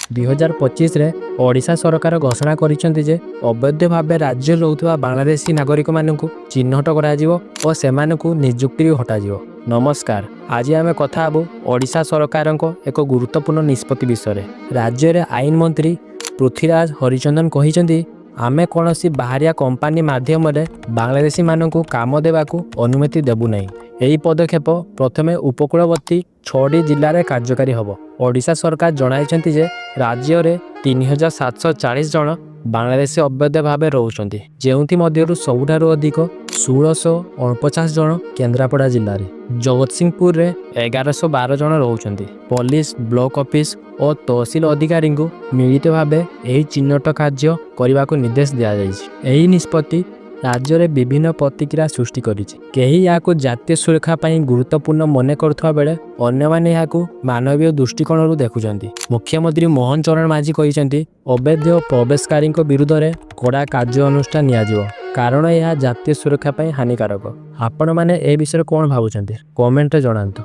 2025ରେ ଓଡ଼ିଶା ସରକାର ଘୋଷଣା କରିଛନ୍ତି ଯେ ଅବୈଧ ଭାବେ ରାଜ୍ୟରେ ରହୁଥିବା ବାଂଲାଦେଶୀ ନାଗରିକମାନଙ୍କୁ ଚିହ୍ନଟ କରାଯିବ ଓ ସେମାନଙ୍କୁ ନିଯୁକ୍ତିରୁ ହଟାଯିବ। ନମସ୍କାର, ଆଜି ଆମେ କଥା ହେବୁ ଓଡ଼ିଶା ସରକାରଙ୍କ ଏକ ଗୁରୁତ୍ୱପୂର୍ଣ୍ଣ ନିଷ୍ପତ୍ତି ବିଷୟରେ। ରାଜ୍ୟରେ ଆଇନ ମନ୍ତ୍ରୀ ପୃଥ୍ୱୀରାଜ ହରିଚନ୍ଦନ କହିଛନ୍ତି, ଆମେ କୌଣସି ବାହାରିଆ କମ୍ପାନୀ ମାଧ୍ୟମରେ ବାଂଲାଦେଶୀମାନଙ୍କୁ କାମ ଦେବାକୁ ଅନୁମତି ଦେବୁ ନାହିଁ। ଏହି ପଦକ୍ଷେପ ପ୍ରଥମେ ଉପକୂଳବର୍ତ୍ତୀ ଛଅଟି ଜିଲ୍ଲାରେ କାର୍ଯ୍ୟକାରୀ ହେବ। ଓଡ଼ିଶା ସରକାର ଜଣାଇଛନ୍ତି ଯେ ରାଜ୍ୟରେ 3740 ଜଣ ବାଂଲାଦେଶୀ ଅବୈଧ ଭାବେ ରହୁଛନ୍ତି, ଯେଉଁଥି ମଧ୍ୟରୁ ସବୁଠାରୁ ଅଧିକ 1649 ଜଣ କେନ୍ଦ୍ରାପଡ଼ା ଜିଲ୍ଲାରେ, ଜଗତସିଂହପୁରରେ 1112 ଜଣ ରହୁଛନ୍ତି। ପୋଲିସ, ବ୍ଲକ ଅଫିସ ଓ ତହସିଲ ଅଧିକାରୀଙ୍କୁ ମିଳିତ ଭାବେ ଏହି ଚିହ୍ନଟ କାର୍ଯ୍ୟ କରିବାକୁ ନିର୍ଦ୍ଦେଶ ଦିଆଯାଇଛି। ଏହି ନିଷ୍ପତ୍ତି ରାଜ୍ୟରେ ବିଭିନ୍ନ ପ୍ରତିକ୍ରିୟା ସୃଷ୍ଟି କରିଛି। କେହି ଏହାକୁ ଜାତୀୟ ସୁରକ୍ଷା ପାଇଁ ଗୁରୁତ୍ୱପୂର୍ଣ୍ଣ ମନେ କରୁଥିବା ବେଳେ ଅନ୍ୟମାନେ ଏହାକୁ ମାନବୀୟ ଦୃଷ୍ଟିକୋଣରୁ ଦେଖୁଛନ୍ତି। ମୁଖ୍ୟମନ୍ତ୍ରୀ ମୋହନ ଚରଣ ମାଝୀ କହିଛନ୍ତି, ଅବୈଧ ପ୍ରବେଶକାରୀଙ୍କ ବିରୁଦ୍ଧରେ କଡ଼ା କାର୍ଯ୍ୟାନୁଷ୍ଠାନ ନିଆଯିବ, କାରଣ ଏହା ଜାତୀୟ ସୁରକ୍ଷା ପାଇଁ ହାନିକାରକ। ଆପଣମାନେ ଏ ବିଷୟରେ କ'ଣ ଭାବୁଛନ୍ତି, କମେଣ୍ଟରେ ଜଣାନ୍ତୁ।